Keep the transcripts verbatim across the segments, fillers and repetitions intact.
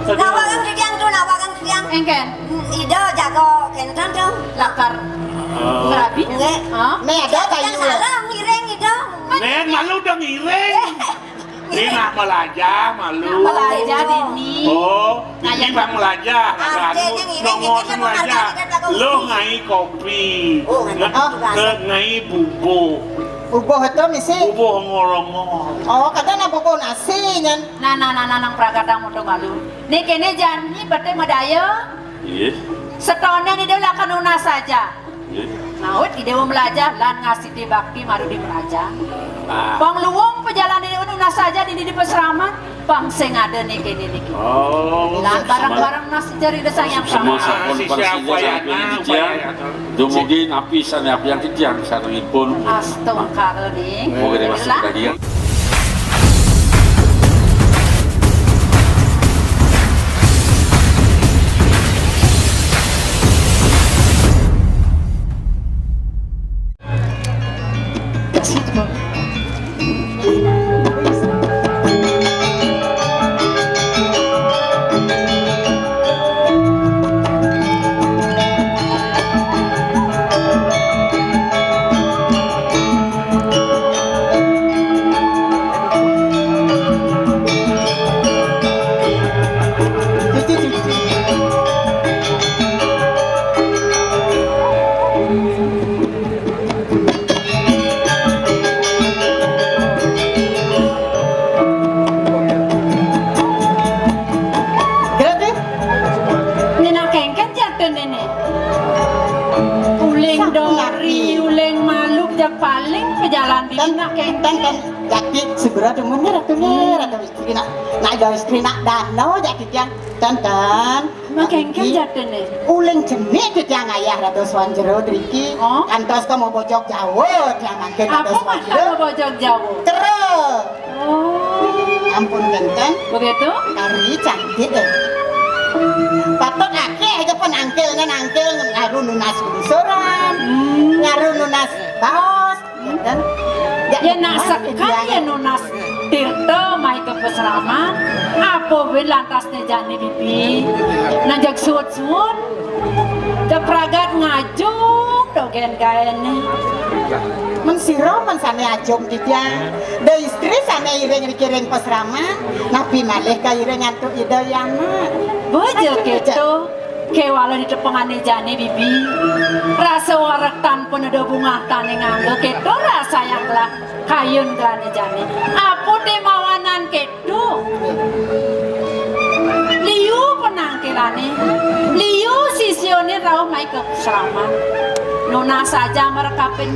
Nawarang titiang to, nawarang titiang. Éngkén. Ida jaga kénten to. Lakar. Oh. Rabi? Nggih. Hah? Né ada kayu. Titiang salah ngiring Ida. Né malu dong ngiring. Né nak melajah malu. Melajah dini. Oh, ini bang melajah. Artinya ngiring nongol ini kan melajah. Melajah. Lo ngai kopi. Oh, ngai kopi. Ngai bubuh. Bubuh itu misi. Bubuh ngorongol. Oh, katanya bubuh nasi nyen. Nah, nah, nah, nah, nang pragatang mutu malu. Né kéné jani beté madaya. Iya. Setoné né Déwa lakar nunas saja. Iya. Maut Déwa melajah lan ngasiti bakti maru di melajah. Ah. Pang luung pejalané Déwa nunas saja dini di pasraman, pang sing ada né kéné niki. Oh. Lan bareng-bareng nunas jari Ida Sang Hyang Prama. Semua sampun persiapan sampai di tiang. Dumugi napi sané apian titiang sarengipun. Astungkara né. Monggo Déwa. Gratis? Né nak kéngkén jatuh né. Uling dori, uling malu, jak paling pejalan di nak kéngkén. Jadi segera demen ya, Ratu, ya, Ratu istri nak, nak ada istri nak dano, jadi dia, tan, tan. Makéngkén jatuh né. Uling jenik titiang ayah Ratu Swanjero driki. Oh. Kantos ka mau bojog Jawa, dia mangkin Ratu Swanjero. Apa masalah bojog Jawa? Terus. Oh. Ampun kénten. Begitu? Kari cantik deh. Patut akéh aja pun angkil ngan angkil ngaru nunas lungsuran. Hmm. Ngaru nunas baos. Kénten. Ya, nak sekali ya nunas tirta mai ka pasraman, apa buin lantas né jani bibi. Nah jak suud-suud. Kepragat ngajum dogén gaéné. Men sira men sané ajum titiang. Da istri sané iring riki ring pasraman, napi malih kairing antuk Ida Hyang Anak. Bojo kéto. Kéwala di tepengané jani, Bibi. Rasa wareg tan pun ada bungah tané nganggo, kéto rasa yang telah kayun kelané jani. Apa té mawanan kéto? Liu penangkilané, liu sisiané rauh mai ka sraman. Nunas saja marekapin.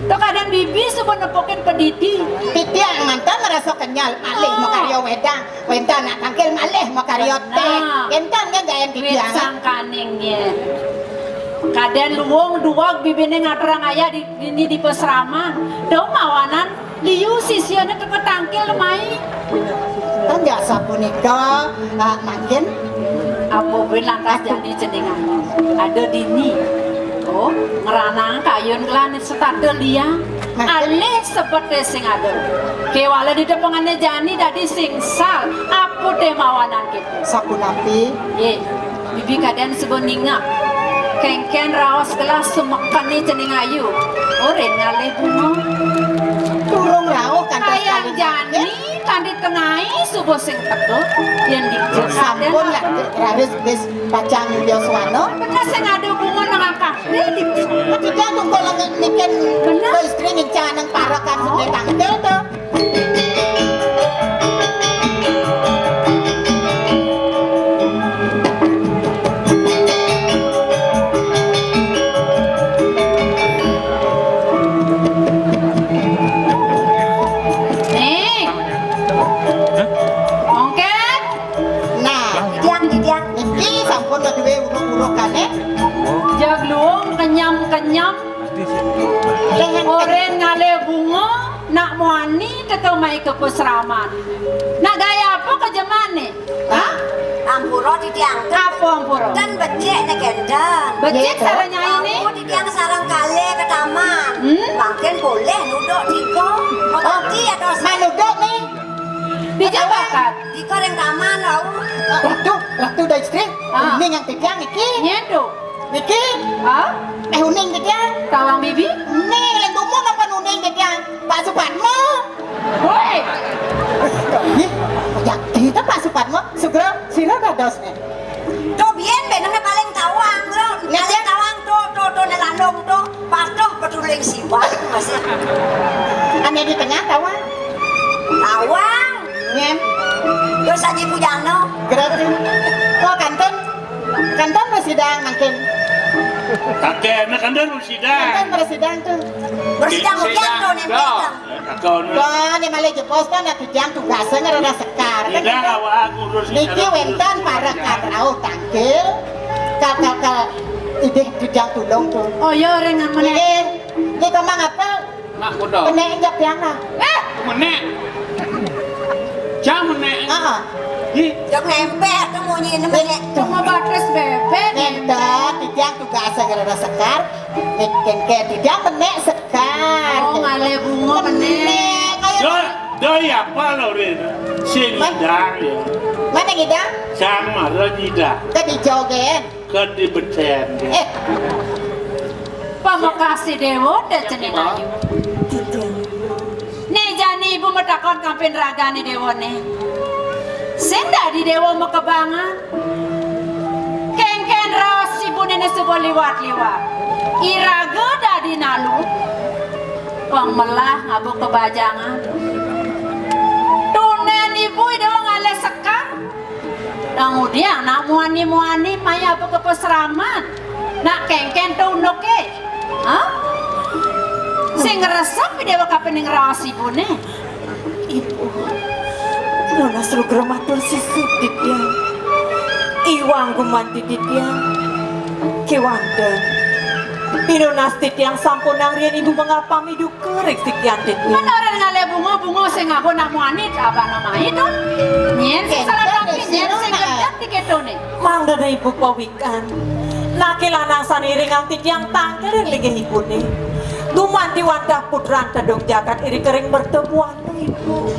To kadén Bibi suba nepukin padidi. Titiang mantan ngerasa kenyal, malih makarya wedang. Wénten nak tangkil malih makarya téh. Nah. Kénten nggih gaén titiang. Wit sangkaning nggih. Kadén luung duweg bibiné ngaturang ayah di, dini di pasraman. Duh mawanan liu sisiané teka tangkil mai. Tan ya sapunika, ah, mangkin. Apa buin lantas jani jenengan? Ada dini. Oh, ngranang kayun lan setata liang. Nah. Alih seperti sing ada. Kéwala di tepengané jani dadi sing sal. Apa té mawanan kéto? Sapunapi? Yé, Bibi kadén suba ningeh. Kénkén raos gelah sumekané cening ayu. Orén ngalih bunga. Durung rauh kantos kayang kali jani. Kanti tengai suba sing teka, yén dikjur sampun lah, raris wis pacang yoswana. Bener sing ada bunga nang akah. Ketiga tungkol ngiken. Bener. Ka istri ngincang nang parekan sing tangkil to. Nih. Ongkén. Nah, titiang, titiang. Niki sampun kaduwe uruk-urukané. Jag luung kenyam-kenyam. Orén ngalih bunga, nak muani teka mai ka pasraman. Nak gaya apa kejemané? Hah? Ampura titiang. Apa ampura? Tan becik né kénten. Becik sareng nyainé. Aku titiang sareng kalih ka taman. Hmm? Mangkin boleh nuduk tika. Mati atau manuduk nih. Di jabakat. Tika ring taman, wau. Ratu, Ratu Daistri, ah, uning nang titiang niki. Nyén to? Niki. Ah? Eh, uning titiang. Tawang bibi? Nih, lén dumun apa uning titiang? Pak Supatmo. Woi. Ih, jak kita Pak Supatmo. Sugra, sira dados nih. To biyen benengé paling tawang, Lon. Paling tawang to, to, to, né landung to. Patuh petuling siwat masih. Ané di tengah tawang. Tawang. Nyén. Terus Aji Pujana. Gratis. Oh, kanten. Kanten mresidang mangkin. Kakek, anak kanten mresidang. Kanten mresidang to. Mresidang udian to, nempel. Kon. Kon, né malih jebos to, nak titiang tugasé ngrereh sekar. Niki wénten parekan rauh tangkil. Kal, kal, kal, idih titiang tulung to. Oh, ya, ring amen. Nggih. Nggih, kemang apa? Nak kuda. Menék injak tiang, nah. Eh! Menék. Jang menék. Heeh. Ih. Jang nempel to munyi menék. Cuma batis bébék. Ngénten, titiang tugasé ngrereh sekar. Nek kéngkén titiang menék sekar. Oh, ngalih bunga menék. Doi, doi apa lho, Rin? Sing ngidang ya. Mana ngidang? Sang mara ngidang. Ké di jogén. Ké di betén. Eh. Pamekas Déwa, da cening ayu. Né jani ibu matakon kampin ragané Déwané. Sing dadi Déwa makebangan. Kéngkén raos ibuné né suba liwat-liwat. Iraga dadi nalu. Pang melah ngaba kebajangan. Tunén ibu Déwa ngalih sekar. Nang udiang nak muani-muani maya apa ka pasraman. Nak kéngkén to unduké. Hah? Sing ngresep Déwa kapining raos ibuné. Ibu, nunas lugra matur sisip titiang. Iwang gumanti titiang. Kéwanten. Pinunas titiang sampunang riin ibu mangapami duka ring sikian titiang. Manoran ngalih bunga-bunga sing ngaba nak muani abana mai to. Nyén sing salah tapi, nyén sing gedeg dikétoné. Mangda ibu pawikan. Naké lanang sané iringang titiang tangkil ring linggih ibuné. Gumanti wantah putran tedung jagat irika ring mertabuana ibu.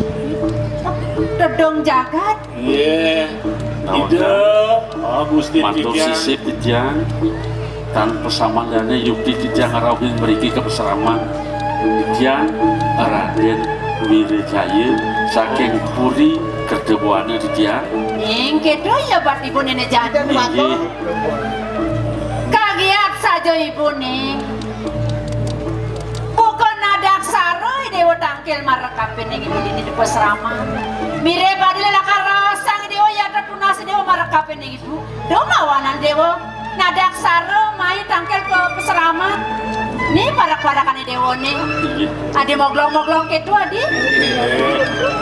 Tedung jagat? Nggih. Ida, oh, Gusti matur titiang. Sisip titiang. Tan pasamandané yukti titiang ngrauhin mriki ka pasraman. Titiang Radén Wirajaya saking Puri Kertabuana titiang. Ning kéto ya bat ibu néné jani. Inggih. Kagiat saja ibu ning. Buka nadaksara Déwa tangkil marep kapining ibu dini di pasraman. Mirib adi lakar raosang Déwa ya tetunas Déwa marep kapining ibu. Duh mawanan Déwa. Nadaksara mai tangkil ka pasraman. Ni parak-parakané Déwané. Inggih. Adi moglong-moglong kéto adi.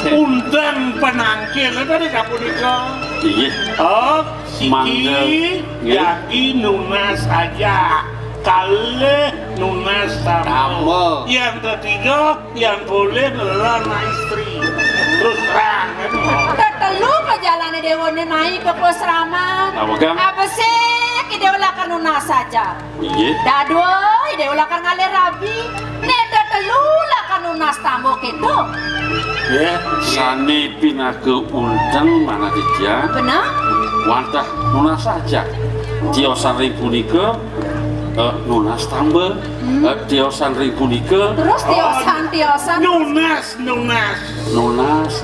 Unteng panangkil tadi sapunika. Inggih. Oh, mangga. Siki, nggih. Jagi nunas aja. Kalih nunas tamba. Tamba. Yang ketiga, yang boleh ngelarang istri. Terus terang, kan? Tetelu pajalané Déwané mai ka pasraman. Apa, Kang? Abesik Déwa lakar nunas aja. Inggih. Dadua Déwa lakar ngalih rabi. Né tetelu lakar nunas tamba kéto. Nggih. Sané pinaka unteng manah titiang. Bener? Wantah nunas aja. Tiosan ring punika, eh, nunas tamba. Hmm. Eh, tiosan ring punika. Terus tiosan, tiosan. Nunas, nunas. Nunas.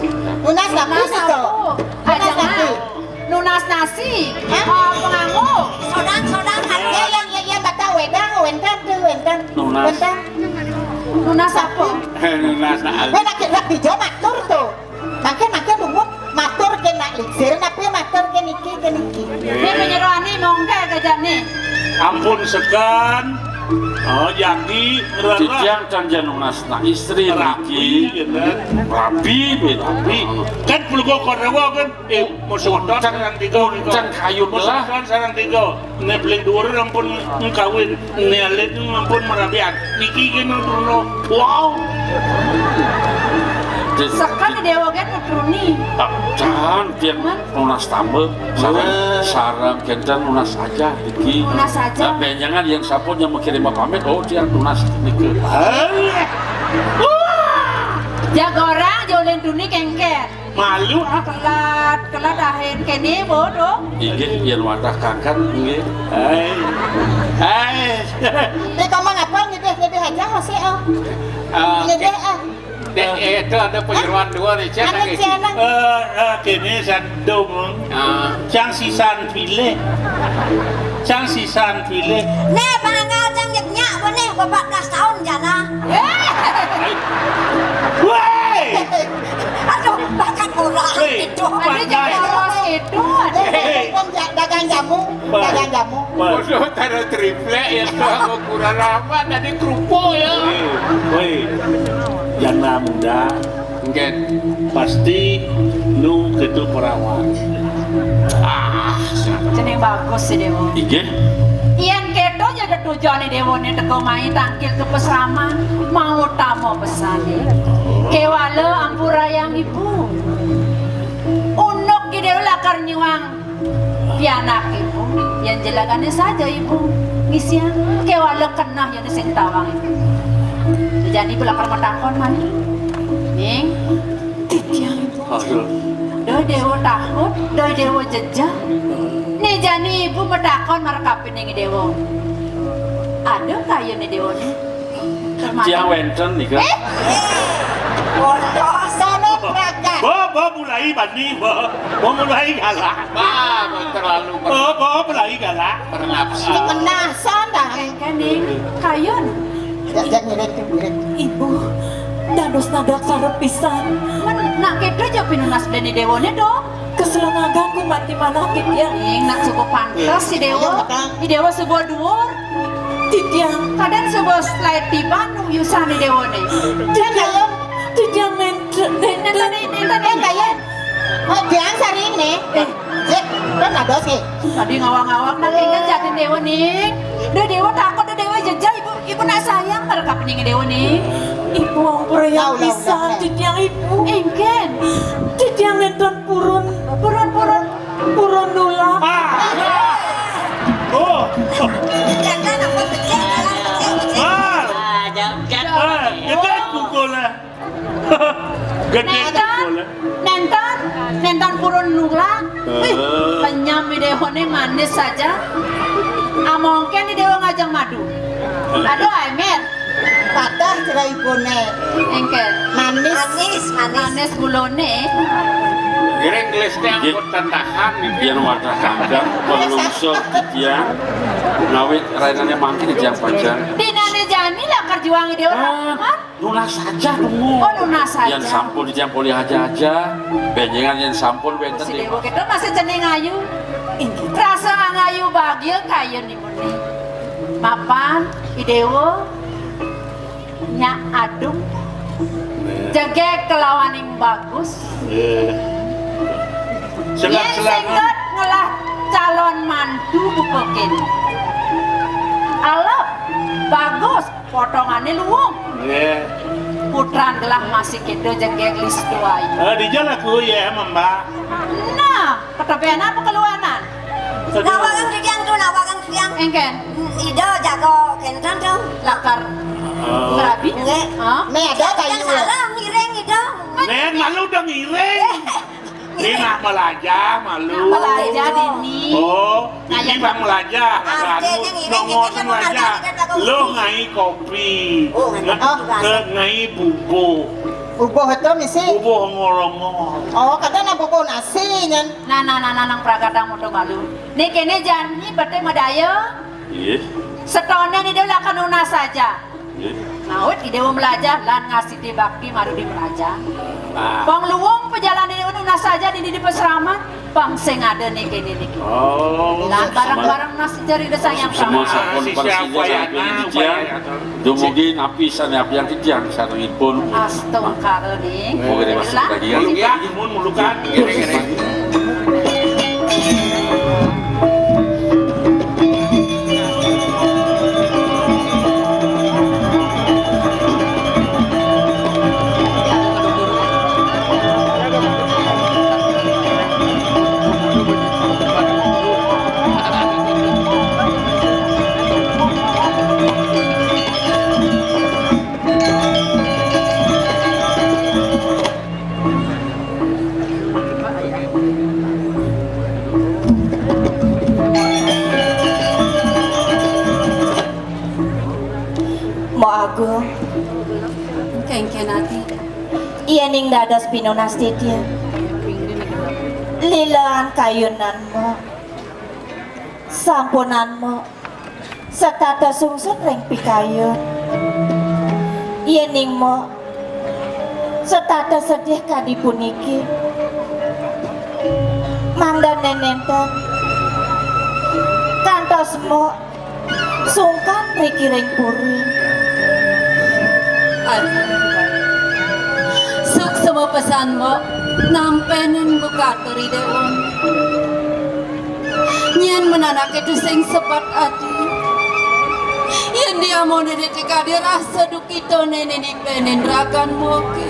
Nunas tapi nunas itu. Apa? Nunas ajeng tapi. Nunas nasi. Hah? Oh, panganggo. Sodang, sodang, ya, ya, ya, ya, bata wedang, wénten to, wénten. Nunas. Wénten. Nunas apa? Eh, nunas nasi. Wéh, nak, nak dijo matur to. Mangkin, mangkin dumun matur ké nak lingsir, napi matur ké niki, ké niki. Né panyeroané mongké gajané. Ampun sekan. Oh, jagi rereh. Titiang tan ja nunas nak istri rabi, niki. Gitu. Rabi, gitu. Rabi. Kan pelego korewa kan, eh, musuh otot sareng tiga, gitu. Kan kayu belah. Musuh otot sareng tiga. Né beling duur ampun ngkawin, né alit ampun marabian. Niki kena trono. Wow. Sekan Déwa kan nutruni. Ah, jan, tiang nunas tamba. Sareng, sareng kénten nunas aja niki. Nunas aja. Nah, bénjangan yang sampun yang makirim pamit, oh, tiang nunas nika. Jaga orang, jolin tuni kengket. Malu ah. Kelat, kelat ahin kéné bodoh. Inggih, yén wantah kangkat, inggih. Hai. Hai. Di kamar apa ngidih-ngidih aja masih ah. Ah, ngidih ah. Dek, eh, itu ada penyeruan dua nih, cek lagi. Anu, cek lagi. Eh, eh, kéné sadung. Ah. Cang sisan pilih. Cang sisan pilih. Né, bangga cang jek nyak, bonéh, empat belas tahun jana. Woi! Aduh, bahkan orang itu. Ada jam polos itu, ada. Hei. Dagang jamu, dagang jamu. Bodoh, taruh triplek ya, tuh, aku kurang lama tadi kerupuk ya. Woi, woi. Janda muda. Nggih. Pasti nu kéto perawan. Ah, cenah bagus si Déwa. Inggih. Yén kéto ja tujuané Déwané teka mai tangkil ka pasraman, mau tama pesané. Kéwala ampurayang ibu. Unduk gé Déwa lakar nyuang pianak ibu, yén jelagané saja ibu ngisian, kéwala keneh yén sing tawang ibu. Jani ibu lakar matakon mani. Ning, titiang ibu. Aduh. Doi Déwa takut, doi Déwa jejeh. Né jani ibu matakon marep kapining Déwa. Ada kayuné Déwané. Tiang wénten nika. Eh? Bodoh, sono pragat. Bo, bo mulai bani, bo. Bo mulai galak. Bah, terlalu ber- Bo, bo mulai galak. Bernafsu. Menah, sono. Kéning, kayun. Ya, ya, ngirit, ngirit. Ibu, dados nadaksara pisan. Men, nak kéto ja pinunas dene déwané, dong. Kaselengagan ku mati manah titiang. Ning, nak cukup pantes si Déwa. Iya, Kang. I Déwa suba duur. Titiang. Kadén suba lair tiban nu yusan i Déwané. Titiang. Titiang nénten, nénten. Nénten, nénten, nénten. Oh, tiang saring né. Eh. Sip, kan ada sih. Tadi ngawang-ngawang nak inget jatin Déwa, Ning. Duh, Déwa takut, duh, Déwa jejeh, Ibu. Ibu nak sayang pada kapining Déwa, Ning. Ibu ampura yang pisan, titiang Ibu. Engken. Titiang nénten purun. Purun, purun. Purun nulak. Ah. Oh. Jangan apa becek, jangan becek, becek. Ah. Ah, jangan. Ah, gedé pukul lah. Gedé pukul lah. Nénten, nénten purun nulak. Wih, penyam i Déwané manis saja. Amongken i Déwa ngajeng madu. Aduh, Amer. Patah cerai ibuné. Engken. Manis. Manis, manis. Manis gulané. Ngiring gelisné angkut tatahan. Yén wadah kangkang, panglungsur titiang. Ngawit rainané mangkin titiang pacang. Dinané jani lakar juang i Déwa. Ah, nunas saja dulu. Oh, nunas saja. Yén sampun titiang polih aja-aja. Bénjengan yén sampun wénten. Si Déwa kéto masih cening ayu. Rasa ngayu bagia kayun ibuné. Mapan, i Déwa. Nyak Adung. Jegég kelawaning bagus. Nggih. Yén sengget ngelah calon mantu buka kéné. Alep, bagus, potongané luung. Nggih. Putran gelah masih kéto jegég listu ayu. Eh, dija laku ya, Mbak. Nah, Katebénan apa keluanan? Nawagang titiang tu, nawagang titiang. Engken. Ida jaga kénten tu. Lakar. Oh. Rabi. Nggih. Hah? Né ada kayu. Salah ngiring Ida. Né malu dong ngiring. Né nak melajah malu. Nak melajah dini. Oh, ini bang melajah. Nongol melajah. Lo ngai kopi. Oh, ngai bubuh. Bubuh itu misi. Bubuh ngolongol. Oh, katanya bubuh nasi nyen. Nah, nah, nah, nah, nang pragatang mutu malu. Né kéné jani beté madaya. Nggih. Setoné né dia lakar nunas saja. Nggih. Ngawit i Déwa melajah lan ngasiti bakti maru di melajah. Nah. Pang luung pejalané nunas saja di, di pasraman. Pang sing ada né kéné niki. Oh. Lan bareng-bareng nasi jari desayang sama. Semua sampun persinya sampun titiang. Dumugi napi sané abdiang titiang sarengipun. Astungkara ning. Mugi déwasa bagian. Mulukan, mun mulukan. Kéngkén adi. Yéning dados pinunas titiang, lilean kayunan, Mbok. Sampunan, Mbok, setata sungsut ring pikayun. Yéning, Mbok, setata sedih kadi puniki, mangda nénten kantos, Mbok, sungkan riki ring puri. Aduh. Suksma pesan, Mbok, nampénin buka turi déwa. Nyén men anaké tusing sepet ati. Yén diamoné déné kadi rasa dukitané né nipénin ragan Mboké.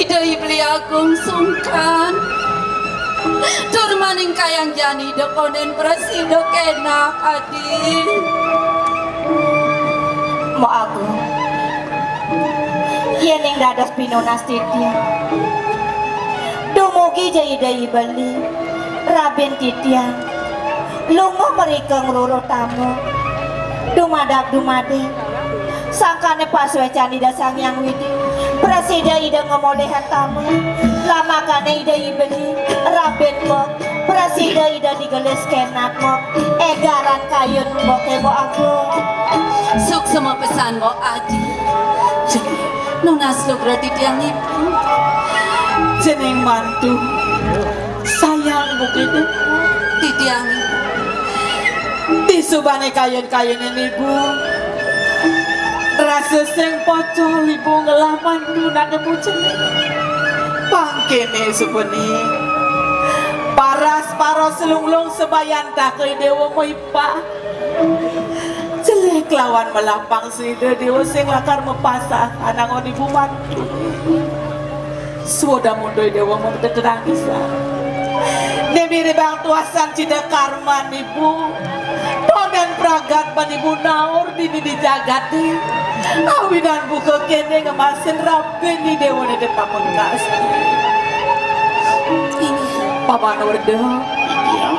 Ida I Beli Agung sungkan. Tur maning kayang jani Ida kondén prasida kénak adi. Mbok Agung, yéning dados pinunas titiang, dumugi ja Ida I Beli, rabin titiang lunga mrika ngruruh tama. Dumadak dumadé, sangkané pasuécan Ida Sang Hyang Widhi, prasida Ida ngamolihang tama. Lamakané Ida I Beli, rabin, Mbok, prasida Ida digelis kénak, Mbok. Égaran kayun Mboké, Mbok Agung. Suksma pesan, Mbok. Adi. Nunas lugra titiang, Ibu. Jeneng mantu sayang Mboké. Titiang, Ibu. Disubané kayun-kayunan, Ibu, rasa sing pocol, Ibu, ngelah mantu nak Ibu jeneng. Pangkéné subané paras-paros lunglung sabayantaka Déwa Maipah. Jelé kelawan melapang sida Déwa sing lakar mapasah anangon Ibu mantu. Swadarmono Déwa mung teterangisan. Né miribang tuasan cida karman Ibu. Tondén pragat ban Ibu naur dini di jagaté. Awinan buka kéné ngemasin rabin Déwané di pamungkas. Paman Werda. Iya.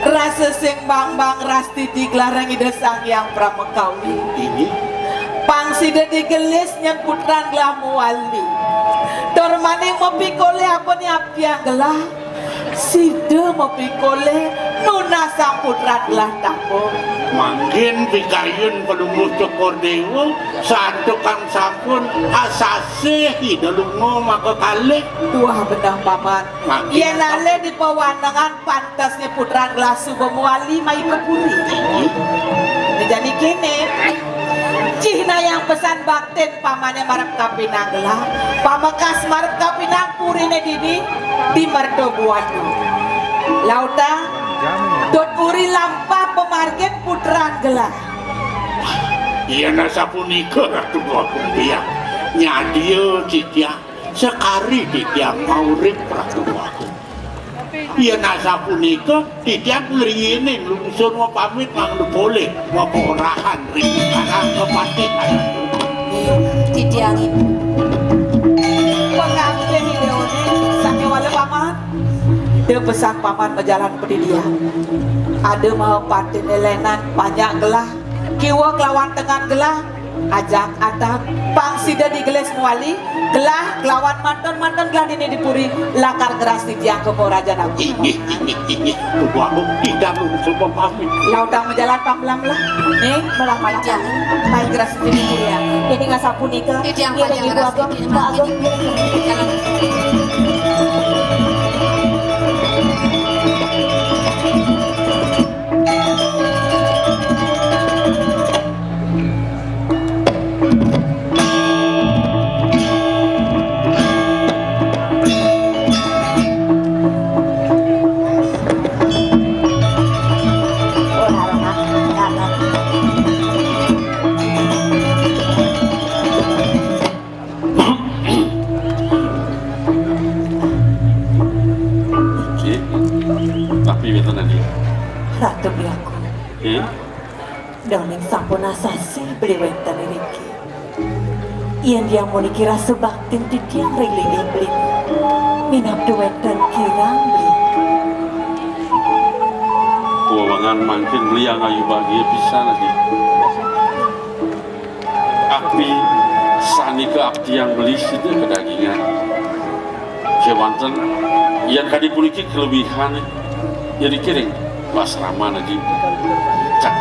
Rasa sing bangbang rastiti gelarang Ida Sang Hyang Pramakawi. Ini. Pang sida digelis nyén putran gelah mawali. Tur maning mapikolih apa ni apiang gelah. Sida mapikolih nunasang putran gelah tambung. Mangkin pikayun Palungguh Cokor Déwa, santukan sampun asasih Ida lunga maka kalih. Tuah bendah, Paman. Mangkin. Yén alih di pawanengan pantes né putran gelah suba mawali mai ka puri. Jani kéné, cihnayang pesan baktin pamané marep kapinang gelah. Pamekas marep kapinang puriné dini di Mertobuana. Lautang, dot uri lampah pamargin putran gelah. Yén asapunika, Ratu Agung, tiang nyadia titiang, sakari titiang maurip, Ratu Agung. Yén asapunika, titiang ngriinin lungsur mapamit mangda polih, maporahan ring Karang Kepatihan. Titiang, Ibu. Pangantih Déwané sakéwala, Paman. Ida pesan Paman majalan padidian. Ada mawa patiné lénan panjak gelah, kiwa kelawan tengen gelah, ajak atap, pang sida digelis mawali, gelah kelawan manten-manten gelah dini di puri, lakar ngeras titiang ka Purajan Agung. Inggih, inggih, inggih. Tubuh aku tidak mengusung pamit. Lautang majalan pamlam lah. Nih, malah-malah. Titiang. Baik, ngeras titiang di puri ya. Ini nggak sapunika. Titiang. Ini panjang Ibu ngeras Agung, titiang. Mbok Agung. Jalan. Nggih. Tapi wénten adi. Ratu Biaku. Nggih. Dongeng sampun asasih beli wénten iriki. Yén diamoniki rasa baktin titiang ring linggih beli. Minab wénten kirang beli. Wewangan mangkin beli angayu bagia pisan, Aji. Api sané kaabdian beli sida kadagingan. Kéwanten, yén kadi puniki kalebihané, ya dikiring pasraman, Aji. Cak,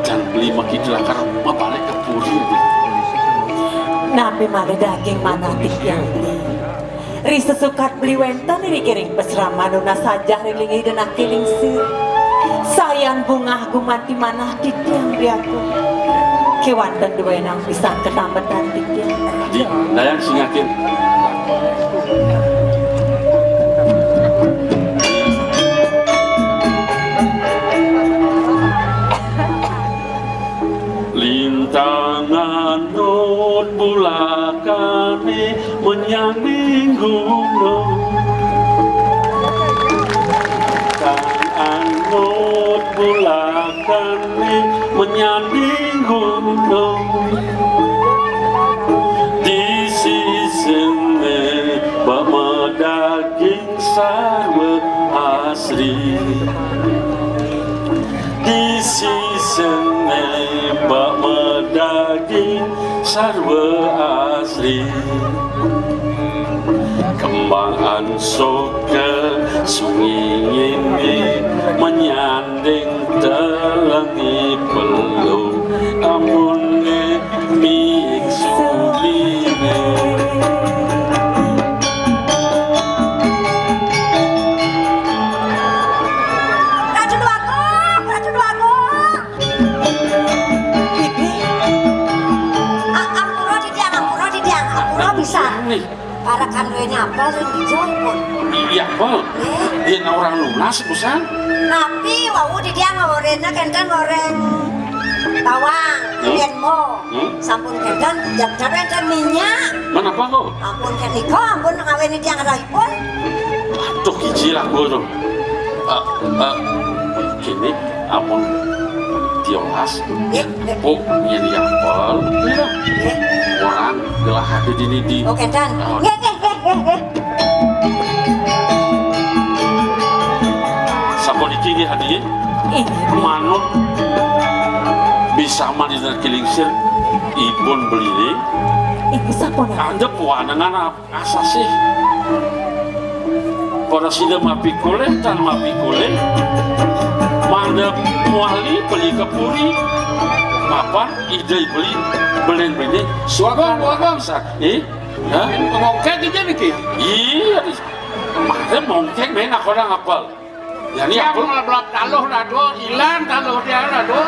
jan beli makita lakar mabalik ka puri, Aji. Napi malih daging manah titiang beli? Ri sesukat beli wénten ri kiring pasraman nunas sajah ring linggih Ida Anaké Lingsir. Sayan bungah gumanti manah titiang beli Agung. Kéwanten duénang pisan katambetan titiang. Di, dayang singakin. Lintang anut bulakané menyanding gunung. Lintang anut bulakané menyanding gunung. Di sisiné bak madaging sarwa asri. Di sisiné bak madaging sarwa asri. Kembang ansuka sunginé menyanding telengé pelung. Amuné mik suminé. Ratu Dwagung, Ratu Dwagung. Bibi. A-, ampura titiang, ampura titiang, ampura pisan. Nih. Parekan duwéné apel ring dija, pun. Iya, apel. Nggih. Yén orang nunas, pisan. Napi wau titiang ngoréngna kénten ngoréng bawang, hmm? Yén mo. Hmm? Sampun kénten, jam-jam kénten minyak. Menapa kok? Ampun, kén nika, ampun ngawini tiang rayipun. Aduh, kicil aku tuh. Eh, eh, gini, ampun. Tiolas. Nggih, nggih. Bu, nyeri apel. Nggih. Orang gelah ada di nidi. Oh, kénten. Oh. Nggih, nggih, nggih, nggih, nggih. Sampun iki nggih, Adi. Inggih. Manut bisa mandinan kilingsir, ipun beliling. Inggih, sampun. Andhep wanengan ap-, asasih. Para sida mapikolih, tan mapikolih. Mandhep wali beli ka puri. Mapan Ida beli belen beli. Suaka, suaka. Eh? Hah? Mongkek aja niki. Iya. Mare mongkek main aku orang apel. Ya, ini aku. Belap taluh, Ratu, ilang taluh dia, Ratu.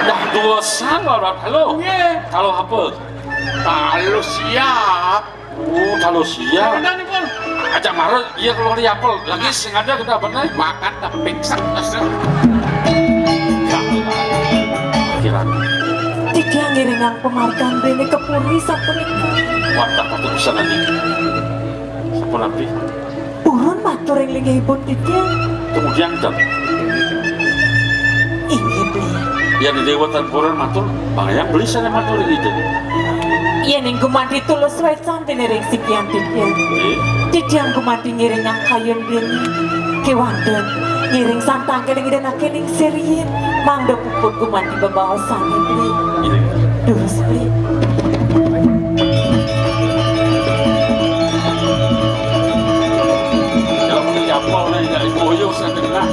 Dah dua salah, Ratu. Halo. Iya. Taluh apa? Taluh siap. Oh, taluh siap. Udah nih, Pul. Ajak marah, iya keluar di apel. Lagi sengaja kita apa nih? Makan tapi pingsan. Kira. Titiang ngiringang pamargin déné ka puri sapunika. Wah, tak patut bisa nanti. Sapunapi? Purun matur ing linggihipun titiang. Kemudian, Tan. Inggih, beli. Yén déwék tan purun matur, pangayan beli sané matur ing Ida. Yén ing gumanti tulus wécan déné ring sikian titiang. Nggih. Titiang gumanti ngiringang kayun beli. Kéwanten, ngiring santang kéling Ida Anaké Lingsir riin. Mangda puput gumanti bebaosan, beli. Nggih. Durus, beli. Kalau beli apa, nih, nggak diboyong, saya dengar.